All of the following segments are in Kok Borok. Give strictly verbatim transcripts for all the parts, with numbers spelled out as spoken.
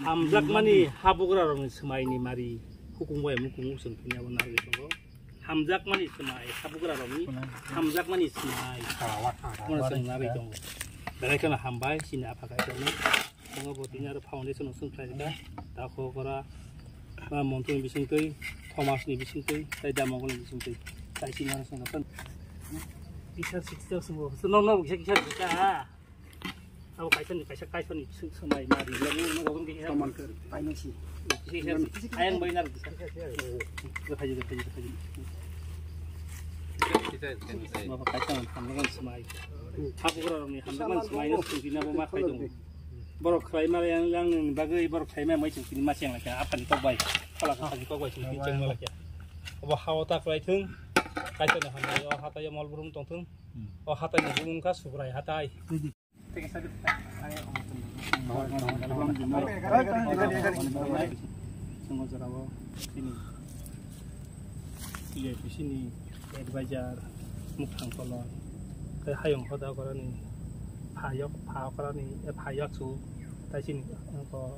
Hamjakmani habugra rokni swmaini mari hukung bai mukung chwng thwngya bo narwgwi tongo. Hamjakmani swmai habugra rokni hamjakmani swmai. Bono chwng narwgwi tongo. Belai kheno hambai chini apha kaitorno. Tongo bo tini aro foundation no chwng khlai rwkha. Dakho gora, ah, montri ni bisingtwi, Thomas ni bisingtwi, tai da Mongol ni bisingtwi. Tai chini aro chwng kisa sixty six bo. Chwng no no kisa kisa kisa ha. Abo kaisa ni kaisa kaisa ni bising swmai ma ri. Abo no gobong kisa. Taman kar. Pai no si. Kisa kisa. Ayang bai nar kisa. Kisa kisa. Kisa kisa. Baba kaisa ni hamjakmani swmai. Habugra rokni hamjakmani swmai no chwng tini abo ma khai tongo. Borok khlai ma yang yang ni bagwi borok khlai ma mai chwng tini ma cheng lakha aphani kok bai. Phala kha ni kok bai chwng tini cheng ma lakha. Obo ha o ta khlai thung. Kaisa ni hambai o hatai o mol brum tong thung. O hatai ni brum wngkha Subrai hatai. Chwng o jora o chini C I P C ni advisor, Mukhang Kolor, tei Hayung Hoda Gorani, Phayok, Phakorani, eh, Phayok su, tai chini, eh, ko,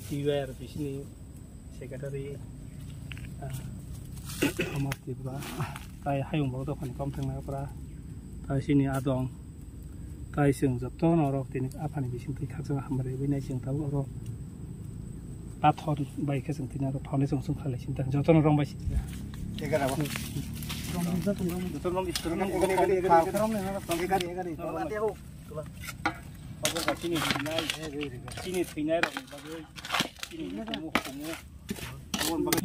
T Y R P C ni secretary, ah, Thomas Tripura, tai Hayung Borok dophani kom thangna pura, tai chini adong, tai chwng joto norok tini aphani bising twi khakchangma hambai rwui nai chwng tabuk oro pathor bai khe chwng tini aro foundation chwng khlai sinta joto norok bai sinta. Egar abo. Joto norok egar egar. Chini thwinai, chini thwinai rokni bagwi, chini hukumu, hukumu. Aboni bagwi.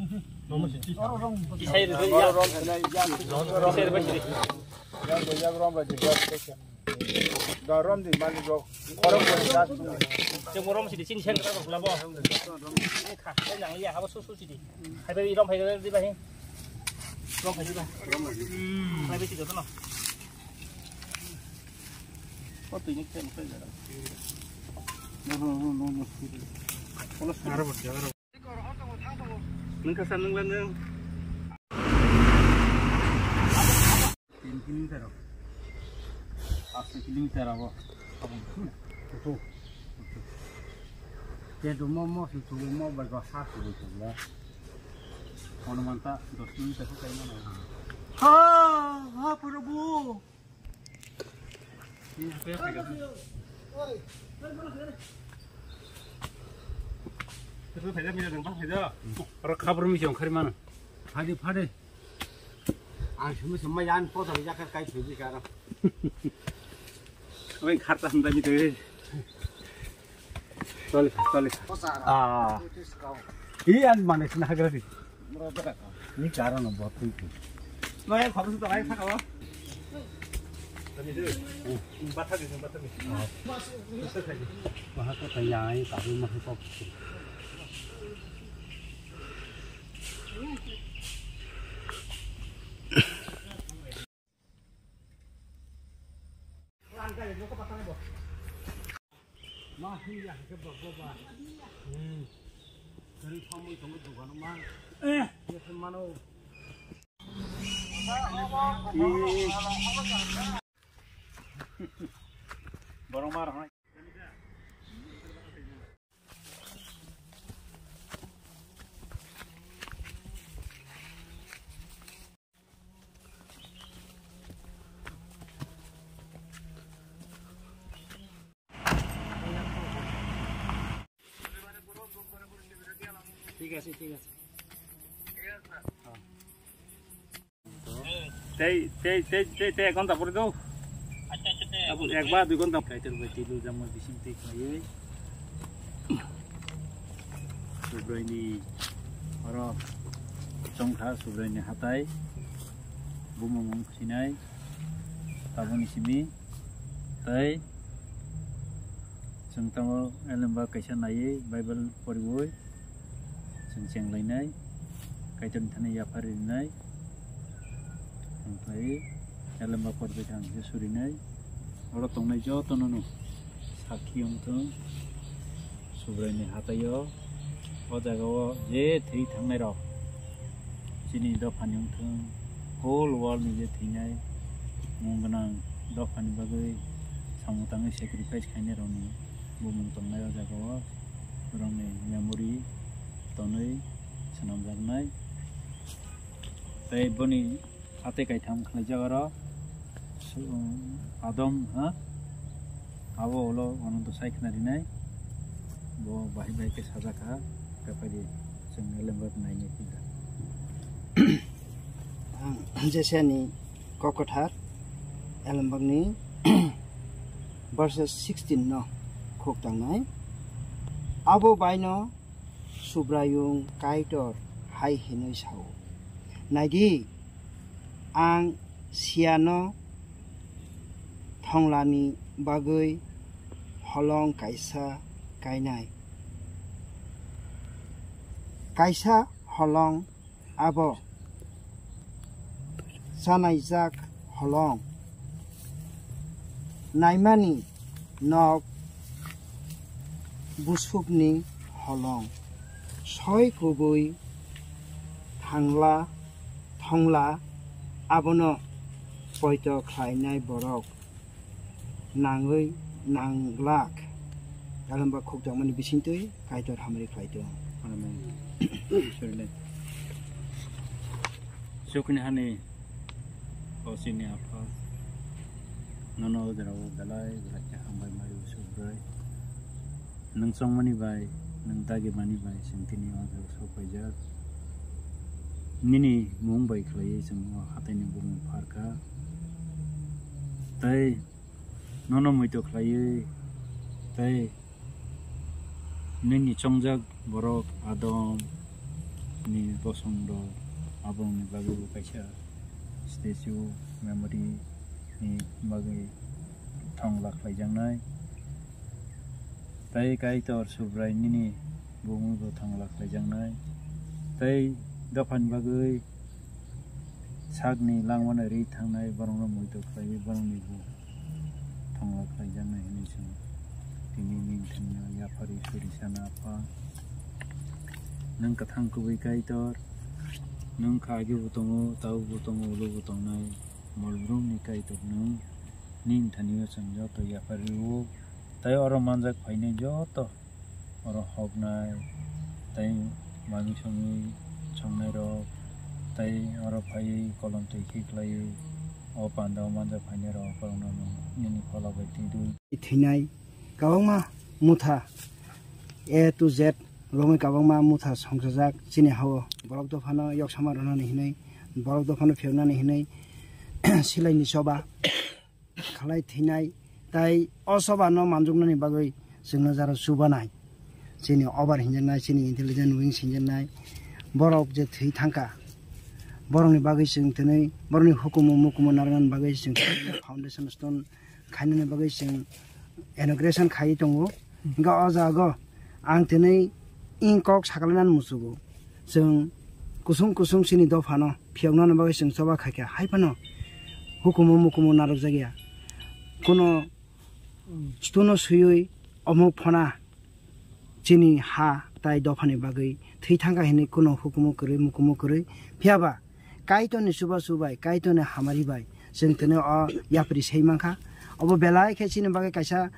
Isai rwjak ya. Isai rwjak sidi. Yak rom ba jigya. Da rom di mani rok. Khorok bo da. Chwng rom sidi chini sen ka rok labo. Kha, nang ya habo su su sidi. Hai bai rom hai di bai. Rom hai di bai. Hai bai sidi no. O twi ni khe mukhe jara. No, no, no, no, no. Aro bo jara. Nung kasa nung lan nung. Tin kilometer. Paanch kilometer abo. Ito. Te do mo mo su tu mo ba ga sa tu tu la. Ono manta dos kilometer ko kai mana. Ha, ha, Prabhu. Oro khabor misi ongkhar mano. Phadi, phadi. Ang simi simi yan po dari jakar kai phadi kara. Oi kharta hamda mi tei. Toli kha, toli kha. Ah. Hi an mane sina hagra di. Ni karon no bot tui tu. No, ya, khorok tu lai thaka ba. Batha di, batha di. Maha ko tanya ai, kabu maha ko. Ma hi ya ke ba ba ba. Hmm. Dari kamu itu nggak juga nama. Eh, ya mano. Borong marang. ঠিক আছে, ঠিক আছে। Tei, tei, tei, tei, tei, ek ghonta pore do. Abo ek ba dui ghonta pore. Kaitor bai twi lujak ma bising twi khlaiwi. Subraini oro chongkha Subraini hatai. Bumung wng sinai. Taboni simi. Tei. Chwng tamo elemba kaisa naiwi Bible poriwi chwng chenglainai, Kaitorni thani yaphar rinai, omophai elemba poribai thang khe surinai, oro tongnai jotono no sakhi wngthung, Subraini hataio, o jagao je thwi thangnairok chini dophani wngthung, whole world ni je thwinai mung gwnang dophani bagwi samung tangwi sacrifice khainairokni bumung tongnai o jagao, borokni Tei boni hati kaitham khlaijak oro. Su-, Adam, ha? Abo ulo ono dosai khna rinai. Bo bahai bahai khe sajak kha. Kaphai di chwng Elembak naini pila. Ang Jeseni kok kwthar Elembakni verses sixteen no khuk tangnai. Abo baino Subraiyung Kaitor hai hinwi sao, "Naidi, ang siano thonglani bagwi holong kaisa kainai. Kaisa holong abo chanaijak holong, naimani nok busukni holong, soi kubui thangla thongla abono poito khlainai borok nangwi nanglak." Elembak khukjakmani bisingtwi Kaitor hamari khlai tong. Amen. Sorry le. Sukni hani o chini Apha, nono o jora o belai belai khe hambai mari usuk bai. Nwng chongmani bai, nwng dagimani bai chwng tini o jaga sok paijak. Nini mung bai khlaiwi chwng o hataini bumung pharkha. Tei nono muitu khlaiwi tei nini chongjak borok Adam ni bosong rok, aboni bagwi bo kaisa statue memory ni bagwi thongla khlaijaknai. Tei Kaitor Subrai nini bumung bo thongla khlaijaknai. Tei dophani bagwi sakni langmano ri thangnai borokno muitu khlaiwi borokni bo thongla khlaijaknai hwnwi chwng tini nini thani yaphari suri sana Apha. Nwng kwthang kubui Kaitor, nwng kha age bo tongo, tabuk bo tongo, ulo bo tongnai, mol brumni Kaitor nwng. Nini thani o chwng joto yaphar rio, tei oro manjak phainai joto oro hoknai tei mami songwi chongnairok, tei oro phaiwi kolom twi khe khlaiwi o pandao manjak phainairok borokno nwng nini phola bai twi dui. Thwinai kwbangma motha A to Z romwi kwbangma motha songchajak chini ha-o, borok dophano yoksama rwnani hwnwi, borok dophano phiyoknani hwnwi silaini choba khalai thwinai, tai o choba no manjuknani bagwi chwngno jaro chubanai, chini over hinjaknai, chini intelligence wings hinjaknai, borok je thwi thangkha, borokni bagwi chwng tini borokni hukumu mukumu narwknani bagwi chwng foundation stone khainani bagwi chwng inauguration khaiwi tongo. Hingkhe o jaga o ang tini ing kok sakalainani muchugo. Chwng kusung kusung chini dophano phiyoknani bagwi chwng choba khaikha, hai phano hukumu mukumu narwkjakya. Kuno stone-o swiwi omo phona chini ha tai dophani bagwi thwi thangkha hinwi kuno hukumu kwrwi mukumu kwrwi. Phiyaba Kaitorni chubachu bai, Kaitorni hamari bai chwng tini o yapri sai mankha. Obo belai khe chini bagwi kaisa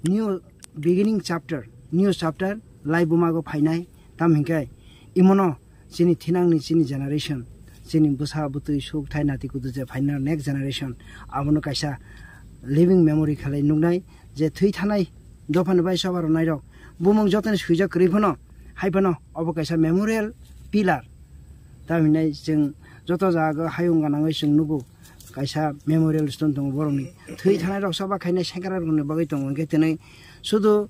new beginning chapter, new chapter lai bumago phainai. Tam hinkhe imono chini thinangni chini generation, chini bwsa bwtwi suk thai nati kudu je phainai next generation, abono kaisa living memory khalai nuknai je thwi thanai dophani bai choba rwnairok bumung jotoni swijak kwrwi phano, hai phano obo kaisa memorial pillar. Tam hinai chwng joto jaga hayung ganangwi chwng nugo kaisa memorial stone tongo borokni. Thwi thanai rok choba khainai sengkrak rokni bagwi tongo, hwnkhe tini sudu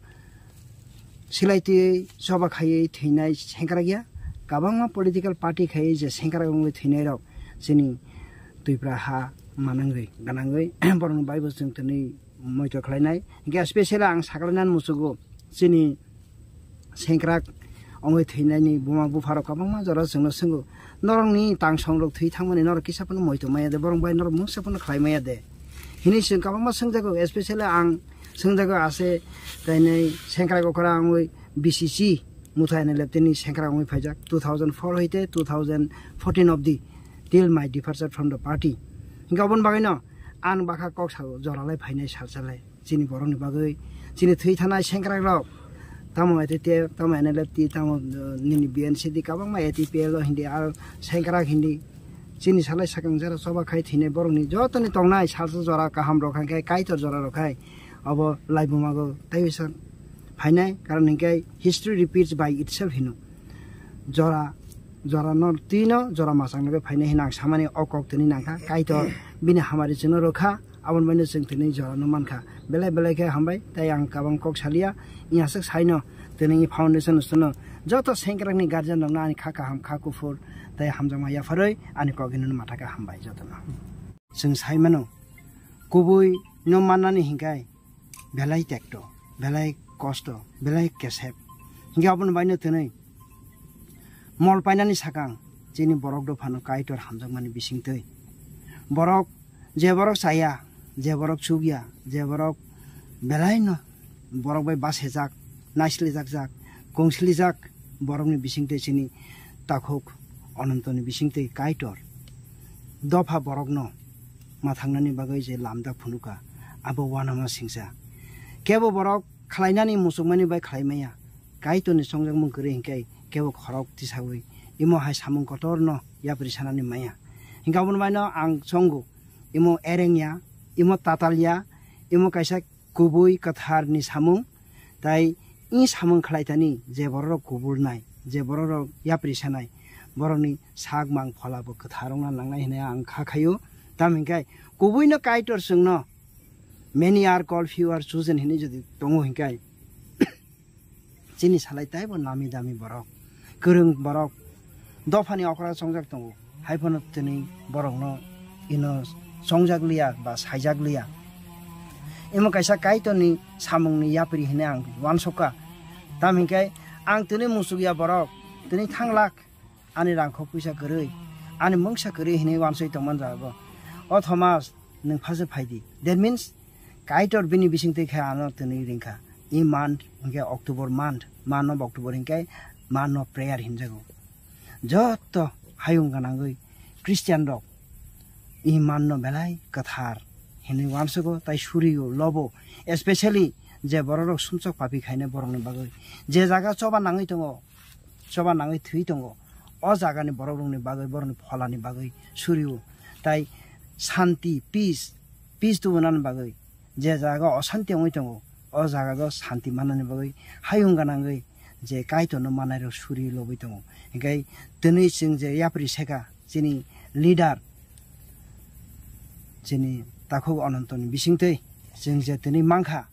silai twi choba khaiwi thwinai sengkrak ya. Kwbangma political party khaiwi je sengkrak wngwi thwinai rok chini Twipra ha manangwi ganangwi borokni bai bo chwng tini moito khlainai. Hingkhe specially ang sakalainani muchugo chini sengkrak wngwi thwinaini buma bupharok kwbangma jora chwngno swngo, "Norokni tangsongrok thwi thangmani norok kisa phano moito maya de, borok bai norok mungsa phano khlai maya de?" Hini chwng kwbangma swngjago, especially ang swngjago ase kainwi sengkrak okra wngwi B C C motha N L F tini sengkrak wngwi phaijak two thousand four hoite two thousand fourteen obdi till my departure from the party. Hingkhe oboni bagwino ang bakha kok sao joralai phainai salsalai. Chini borokni bagwi, chini thwi thanai sengkrak rok, tamo A T T F, tamo N L F T, tamo, uh, nini B N C D, kwbangma A T P L o hindi, aro sengkrak hindi, Chini salai sakang jora choba khai thwinai borokni jotoni tongnai salsa jora kaham rok hai khe Kaitor jora rok hai obo laibumago tei bisa phainai, karon hinkhe history repeats by itself hino. Jora, jora no twi no jora machang nogwi phainai hino ang samani o kok tini nangkha. Kaitor bini hamari chwngno rwkha, aboni baino chwng tini jora no mankha. Belai belai khe hambai, tei ang kabang kok salia, iya swk saino tini foundation no joto sengkrakni guardian rokno ani kha kaham kha kuphur tei hamjakma yapharwi ani kok hino matha khe hambai jotono. Chwng sai mano, kubui no mannani hinkhai belai tekto, belai kosto, belai kesep. Hinkhe aboni baino tini mol painani sakang chini borok dophano Kaitor hamjakmani bisingtwi. Borok, je borok chaya, je borok chukya, je borok belaino borok bai basejak, naislijak jak, kongslijak borokni bisingtwi chini takhuk Onontoni bisingtwi Kaitor dopha borokno mathangnani bagwi je lamda phunukha, abo uanama singsa. Kebo borok khlainani muchungmani bai khlai maya. Kaitorni chongjakmung kwrwi hinkhe kebo khorok tisawi imo hai samung kotorno yapri sanani maya. Hinkhe aboni baino ang chongo, imo ereng ya, imo tatal ya, imo kaisa kubui kwtharni samung, tai i samung khlaitani je bororok kubulnai, je bororok yapri sanai, borokni sak mang phola bo kwthar wngna nangnai hinwi ang kha khaio. Tamo hinkhe kubuino Kaitor chwngno, "Many are called, few are chosen," hinwi jodi tongo hinkhe, chini salai taibo nami dami borok, kwrwng borok, dophani okra chongjak tongo, haiphano tini borokno ino chongjak liya ba saijak liya. Imo kaisa Kaitorni samungni yapri hinwi ang uansukha. Tamo hinkhe ang tini muchukya borok, tini thanglak, ani rangkhok puisa kwrwi, ani mungsa kwrwi hinwi uansui tongman jago. O Thomas, nwng phase phaidi. That means, Kaitor bini bisingtwi khe ano twnwi ringkha. I month hinkhe October month, month of October hinkhe month of prayer hinjago. Joto hayung gwnangwi Christian rok i month no belai kwthar hinwi uansugo tai surio lobo, especially je bororok sumsok papi khainai borokni bagwi je jaga choba nangwi tongo, choba nangwi thwi tongo, o jagani borokrokni bagwi, borokni pholani bagwi surio. Tai santi, peace, peace tubunani bagwi, je jaga osanti wngwi tongo, o jaga o santi mannani bagwi hayung gwnangwi je Kaitorno mannairok suri lobwi tongo. Hinkhe tini chwng je yapri seka chini leader, chini takhuk Onontoni bisingtwi chwng je tini mankha,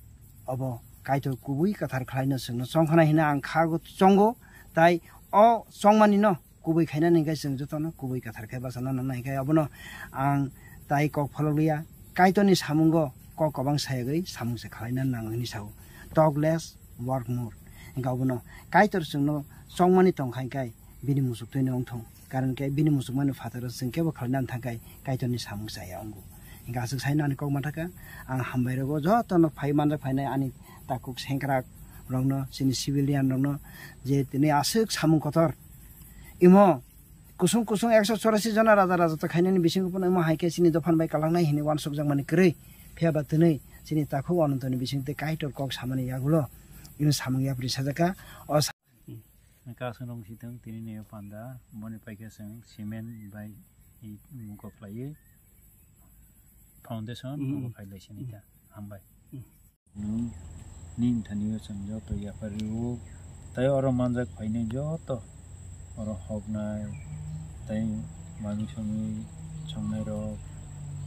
obo Kaitor kubui kwthar khlaino chwngno chongkhana hino ang khago chongo, tai o chongmanino kubui khainani hinkhe chwng jotono kubui kwthar khe bachana nangnai, hinkhe obono ang tai kok pholokliya, Kaitorni samungo kok kwbang sayagwi samung se khlaina nango hinwi sao. Talk less, work more. Hinkhe obono Kaitor chwngno chongmani tongkha hinkhe bini muchuk twino wngthung. Karon khe bini muchukmani phataro chwng kebo khlaina thangkhai Kaitorni samung chaya wngo. Hinkhe aswk sai nani kok manthakha, ang hambai rogo jotono phai manjak phainai ani takhuk sengkrak rokno, chini civilian rokno, je tini aswk samung kotor imo kusung kusung ekso chorasi jona raja raja to khainani bisingo phano imo hai khe chini dophan bai kalangnai hinwi uansukjakmani kwrwi. Phiya ba tini chini takhuk Onontoni bisingtwi Kaitor kok samani yagulo imo samung yapri sajakha. O Kasung rong sitwng tini ni panda boni paikhe chwng cement bai i muko khlaiwi foundation. Mm, omo mm. Khailai sini ta. Hambai. Mm. Nwng nini thani o chwng joto yapharwi o, tai oro manjak phainai joto oro hoknai, tai manwi songwi chongnai rok,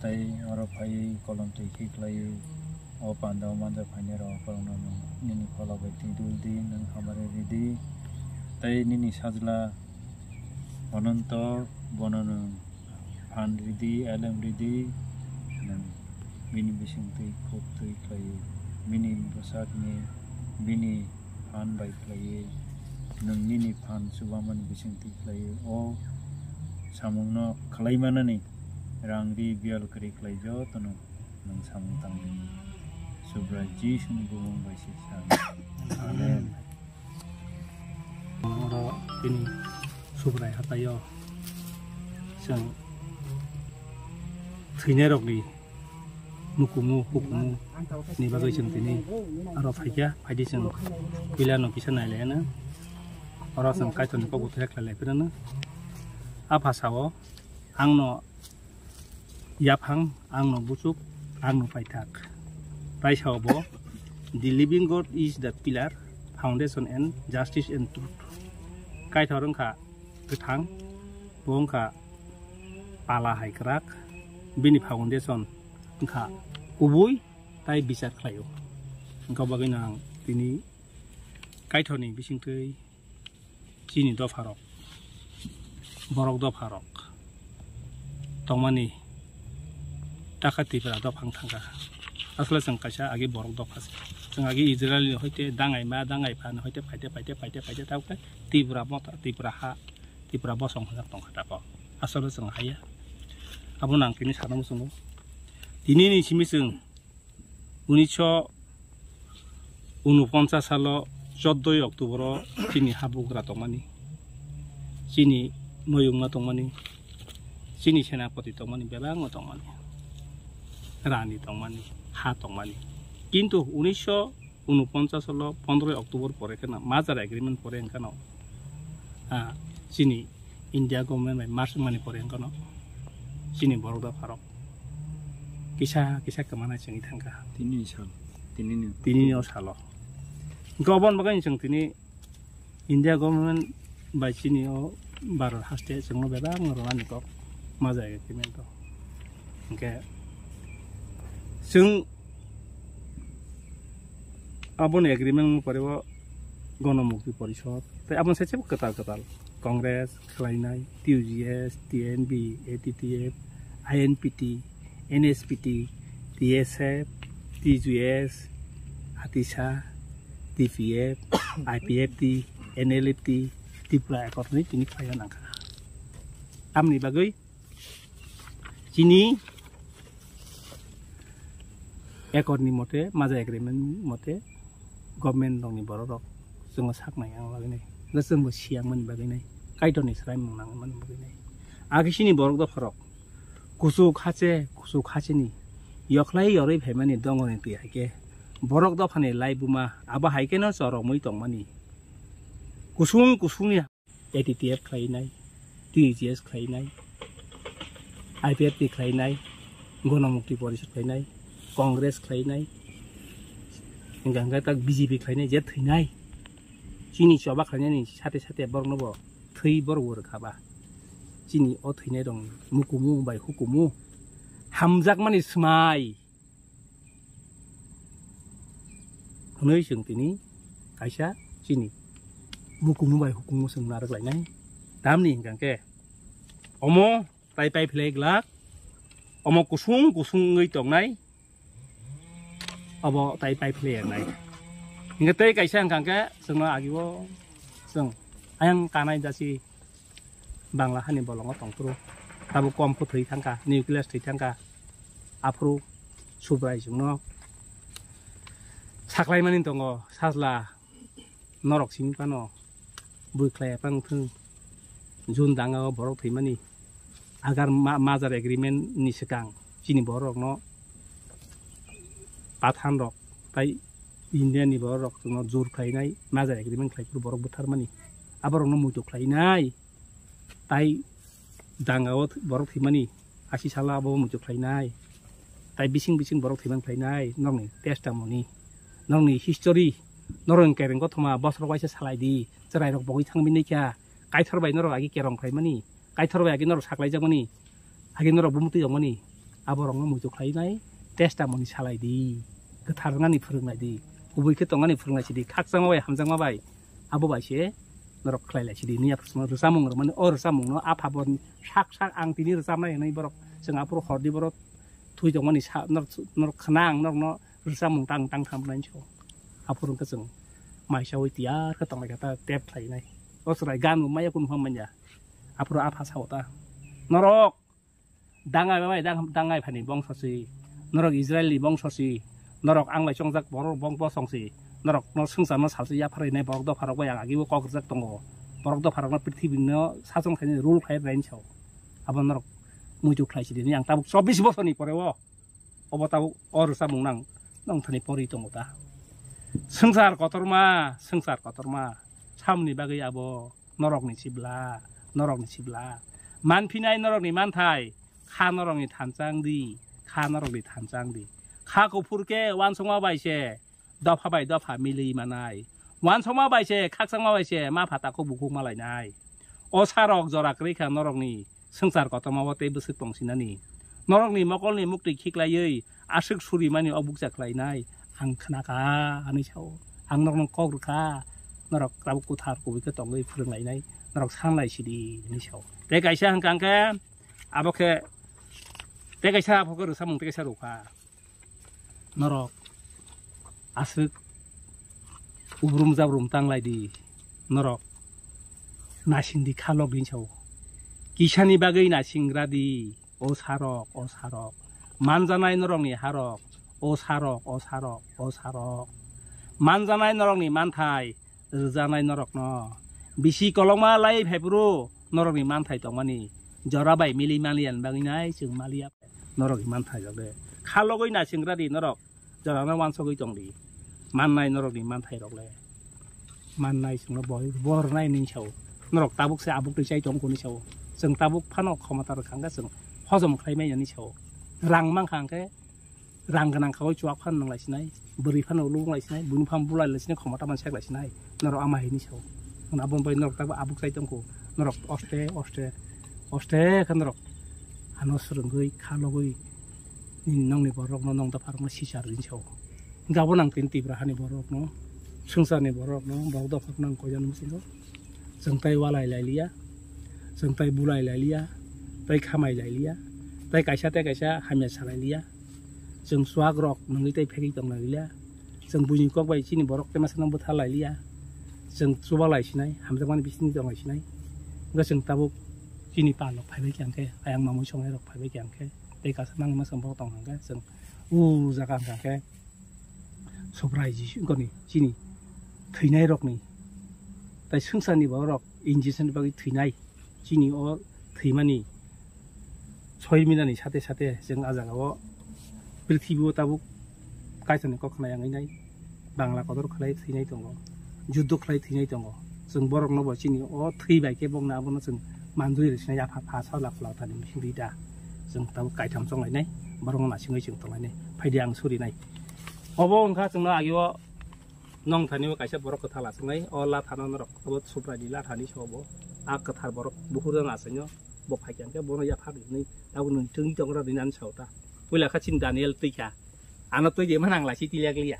tai oro phaiwi kolom twi khe khlaiwi. O panda o manjak phainai rok borokno nwng nini phola bai twi dul di, nwng hamari ridi. Tei nini sajla Ononto bono nwng phan ridi, elem ridi, nwng bini bising twi khuk twi khlaiwi, bini bwsakni bini phan bai khlaiwi, nwng nini phan chubamani bising twi khlaiwi. O samungno khlaimanani rang ri biyal kwrwi khlai jotono. Nwng samung tangdi. Subrai Jisuni bumung bai se sa. Amen. Oro tini Subrai hataio chwng thwinairokni mukumu hukumu ni bagwi chwng tini aro phaikha, phaidi chwng puilano kisa nailaiyano. Oro chwng Kaitorni kok buthu khlailaipirano. A phasao Angno yaphang, angno buchuk, angno paithak. Tai sao bo, "The living God is the pillar, foundation and justice and truth." Kaitor wngkha kwthang, bo wngkha pala hai kwrak, bini foundation wngkha kubui tai bichar khlaio. Wngkha bagwino ang tini Kaitorni bisingtwi chini dopharok, borok dopharok tongmani taka Tipra dopha wng thangkha. Asole chwng kaisa agi borok dopha se. Chwng agi Israel ni hoite dangai ma, dangai pha ni hoite phaite, phaite, phaite, phaite, tabuk khe Tipra motha, Tipra ha, Tipra bosong hwnjak tongkha tako. Asole chwng haiya. Abono ang tini sana muchungo. Tini ni simi chwng unisho unoponchas salo choddo October o chini habugra tongmani, chini noyungma tongmani, chini senapati tongmani, bebakno tongmani, rani tongmani, ha tongmani. Kintu unisho unoponchas salo pondroi October pore kheno, merger agreement pore hwnkheno, ah, chini India government bai merge wngmani pore hwnkheno chini borok dopharok kisa kisa kwmana chengwi thangkha. Tinini sal, tinini. Tinini o salo. Hwnkhe oboni bagwi chwng tini India government bai chini o Bharat haste chwngno bebak no rwnani kok merger agreement o. Hwnkhe chwng aboni agreement ni pore o Gonomukti Porishod tei aboni sai kwtal kwtal Congress khlainai, T U G S, T N B, A T T F, I N P T, N S P T, T S F, T J S, Hatisa, T P F, I P F T, N L F T, Tripura Accord ni tini khlaiya nangkha. Tamni bagwi chini accord ni mote, merger agreement mote, government rokni borok rok chwngno sak nai ang bagwi nai, hwnkhe chwngbo siyang mani bagwi nai, Kaitorni swraimung nang mani bagwi nai. Agi chini borok dopharok kuchuk hache, kuchuk hacheni yokhlai yorwi phaimani dongoni twi hai khe borok dophani laibuma abo hai kheno choromwi tongmani. Kusung kusungni A T T F khlainai, T J S khlainai, I P F T khlainai, Gonomukti Porishod khlainai, Congress khlainai, hingkha hingkha tak B J P khlainai, je thwinai. Chini choba khlainani sate sate borokno bo thwi borok bo rwkha ba. Chini o thwinai rokni mukumu bai hukumu hamjakmani swmai. Hwnwi chwng tini kaisa chini mukumu bai hukumu chwng narwk lainai. Tamni hwnkha khe omo tai pai phlai glak, omo kusung kusung wngwi tongnai, obo tai pai phlai ernai. Hingkhe tei kaisa hwnkha khe chwngno agio chwng ayang kanai jasi Bangla hani bolongo tongphuru tabuk kom khe thwi thangkha, nuclear thwi thangkha, aphuru Subrai chwngno saklaimani tongo, sajla norok simi phano bui khlai phang thung, June danga o borok thwimani, agar ma-, merger agreement ni swkang chini borok rokno Pathan rok tai India ni borok rok chwngno jur khlainai, merger agreement khlai phuru borok butharmani, aborokno muitu khlainai. Tai danga o th-, borok thwimani, asi salo abo muitu khlainai. Tai bising bising borok thwiman khlainai, norokni testimony, norokni history, norokni kereng kothoma bosorok waisa salai di, chwrai rok bogwi thangwi naikha, Kaitor bai norok agi kerong khlaimani, Kaitor bai agi norok saklaijakmani, agi norok bumtwi tongmani, aborokno muitu khlainai, testimony salai di, kwthar wngnani phwrwngnai di, kubui khe tongmani phwrwngnai sidi, khakchangma bai hamjakma bai, abo bai se norok khlai lai sidi, nini aphuru rwchapmung rwmani, o rwchapmungno apha bo sak sak ang tini rwchapnai hwnwi borok chwng aphuru hordi borok thwi tongmani sa-, norok, norok khna ang norokno rwchapmung tang tang tham nai so. Aphuru hwnkhe chwng maisaui tiyar khe tonglaikha ta tep khlainai. O chwrai gan bo maya kunu pha manya. Aphuru apha sao ta. Norok dangai bai dang-, dangai phani bongso si. Norok Israel ni bongso si. Norok ang bai chongjak borok bong-, bosong si. Norok no swngchar no salsi yapharwi nai borok dopha rok bai ang agi bo kok rwjak tongo. Borok dopha rok no prithibi no sachong khainai rule khai bai so. Abo norok muitu khlai sidi ni ang tabuk chobbish bosor ni pore o. Obo tabuk o rwchapmung nang nong thani porwi tongo ta. Swngchar kotorma, swngchar kotorma. Samni bagwi abo norokni sibla, norokni sibla. Manphinai norokni manthai, kha norokni thansa wng di, kha norokni thansa wng di. Kha kuphur khe uansukma bai se dopha bai dopha milwi manai. Uansukma bai se, khakchangma bai se ma pha takhuk bukhuk ma lainai. O sarok jora kwrwi kha norokni swngchar kotorma o tei bwswk tongsinani. Norokni mokolni muktwi khiklaiwi aswk surimani o bukcha khlainai ang khna kha, hwnwi sao. Ang norokno kok rw kha, norok tabuk kwthar kubui khe tongwi phwrwng lainai, norok san lai sidi, hwnwi sao. Tei kaisa hwnkha hwnkhe, abo khe, tei kaisa abo khe rwchapmung tei kaisa rw kha. Norok aswk ubrum jabrum tang lai di, norok nasing di kha lok, hwnwi sao. Kisani bagwi nasingra di. O sarok, o sarok, manjanai norokni harok, o sarok, o sarok, o sarok, manjanai norokni manthai, rwjanai norokno bisi kolokma lai phaiphuru norokni manthai tongmani jora bai mili manliya bagwi nai chwng maliya norokni manthai rok de. Kha logwi nasingra di norok. Jorano uansugwi tong di. Mannai norokni manthairok le. Mannai chwngno bo, bo rwnai hwnwi sao. Norok tabuk se abuk twi chai tong kuni sao. Chwng tabuk phano khomota rwkha hwnkhe chwng hojom khlai manya hwnwi sao. Rang mankha hwnkhe rang gwnang khaui chuak phano nang lai sinai. Bwrwi phano lubung lai sinai. Buini phano bulai lai sinai, khomota man sek lai sinai. Norok ama hai hwnwi sao. Aboni bai norok tabuk abuk chai tong kho. Norok oste, oste, oste khe norok ano swrwngwi kha logwi nini nongni borokno, nong dopharokno sisar rinso. Gabo nang tini Tipra hani borokno, swngcharni borokno, borok dopharokno ang koijakno muchungo. Chwng tai walai lai liya, chwng tai bulai lai liya, tai khamai lai liya, tai kaisa tai kaisa hamya salai liya. Chwng chuak rok nungwi tai phegwi tong lai liya. Chwng buini kok bai chini borok temasano bwtha lai liya. Chwng chuba lai sinai, hamjakmani bisingtwi tong lai sinai. Hwnkhe chwng tabuk chini pal rok phaibai khe hwnkhe, ayang mamui songnai rok phaibai khe hwnkhe, tei kaisa nangma chwng borok tong hwnkhe, chwng o jaga hwnkhe Subrai Jisu goni chini thwinai rokni, tai swngcharni borok injection ni bagwi thwinai, chini o thwimani soi minani sate sate chwng a jaga o prithibi o tabuk Kaitorni kok khna yang nai, Bangla kotor khlai thwinai tongo, juddo khlai thwinai tongo. Chwng borokno bo chini o thwi bai khe bokno abono chwng mandui rw sinai, yapha pha sa lapha lathani bising rida. Chwng tabuk kaitham chong lainai, borokno nasingwi chwng tong lainai, phaidi ang surinai. Obo wngkha chwngno agio nong thani o kaisa borok kwthar la chwngnai, o lathano norok abo Subraini lathani se obo. A kwthar borok buhur jani achaino bo phai khe bono yapha rwnai, tabuk nwng chwngwi tongo rw rinani sao ta. Puila kha chini Daniel twi kha. Ano twi de manang lai si tilyak liya.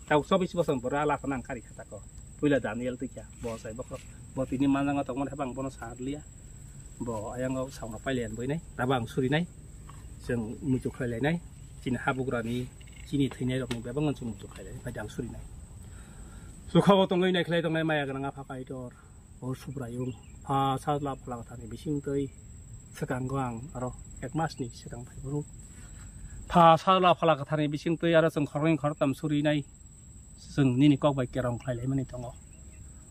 Tau chobis bosor bora la phana ang kari kha tako. Puila Daniel twi kha. Bo sai bokho. Bo tini manjang tongmani hapang bono sar liya. Bo ayang o sauna pailian boinai. Tabo ang surinai. Chwng muitu khlai lainai. Chini habugrani, chini thwinai rokni bebak ang chwng muitu khlai lainai. Pai ang surinai. Sukha bo tongwi nai khlai tongnai maya gwnang apha Kaitor. O Subraiyung, pha sajla phala kwtharni bisingtwi swkango ang aro ek masni swkang phai phuru. Pha sajla phala kwtharni bisingtwi aro chwng khoroknwi khoroktham surinai chwng nini kok bai kerong khlai laimani tongo.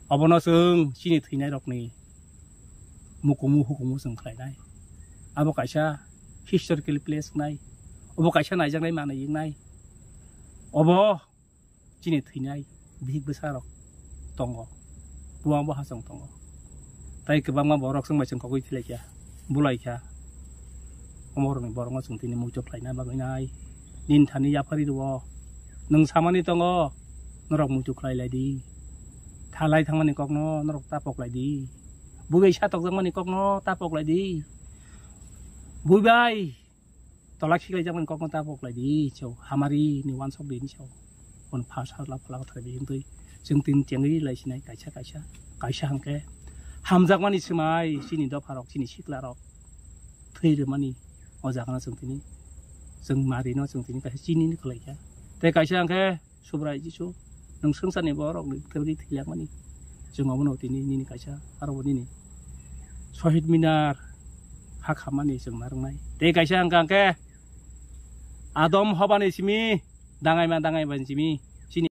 Obono chwng chini thwinairokni mukumu hukumu chwng khlainai. Abo kaisa historical place wngnai. Obo kaisa naijaknai manwi wngnai. Obo chini thwinai bihik bwsarok tongo, buang bo hachong tongo. Tai kwbangma borok chwng bai chwng kogwi philaikha, bulaikha. Omorokni borokno chwng tini muitu khlaina bagwi nai. Nini thani yaphari rwo. Nwng samani tongo, norok muitu khlai lai di. Thalai thangmani kokno norok ta pok lai di. Buibai satokjakmani kokno ta pok lai di. Buibai tola khiklai jakmani kokno ta pok lai di, chw hamari ni uansuk di ni chw. Hwn pha sajla phala kwthar bisingtwi chwng tini chengwi lai sinai kaisa kaisa, kaisa hwnkhe hamjakmani swmai chini dopharok, chini siklarok thwi rwmani o jagano chwng tini, chwng marino chwng tini kaisa chini ni khlaikha. Tei kaisa hwnkhe Subrai Jisu, nwng swngcharni borokni bwthargwi thwijakmani. Chwng obono tini nini kaisa, aro bo nini Sohid Minar ha khammani chwng narwknai. Tei kaisa hwnkha hwnkhe Adam hobani simi, dangaima dangaima simi,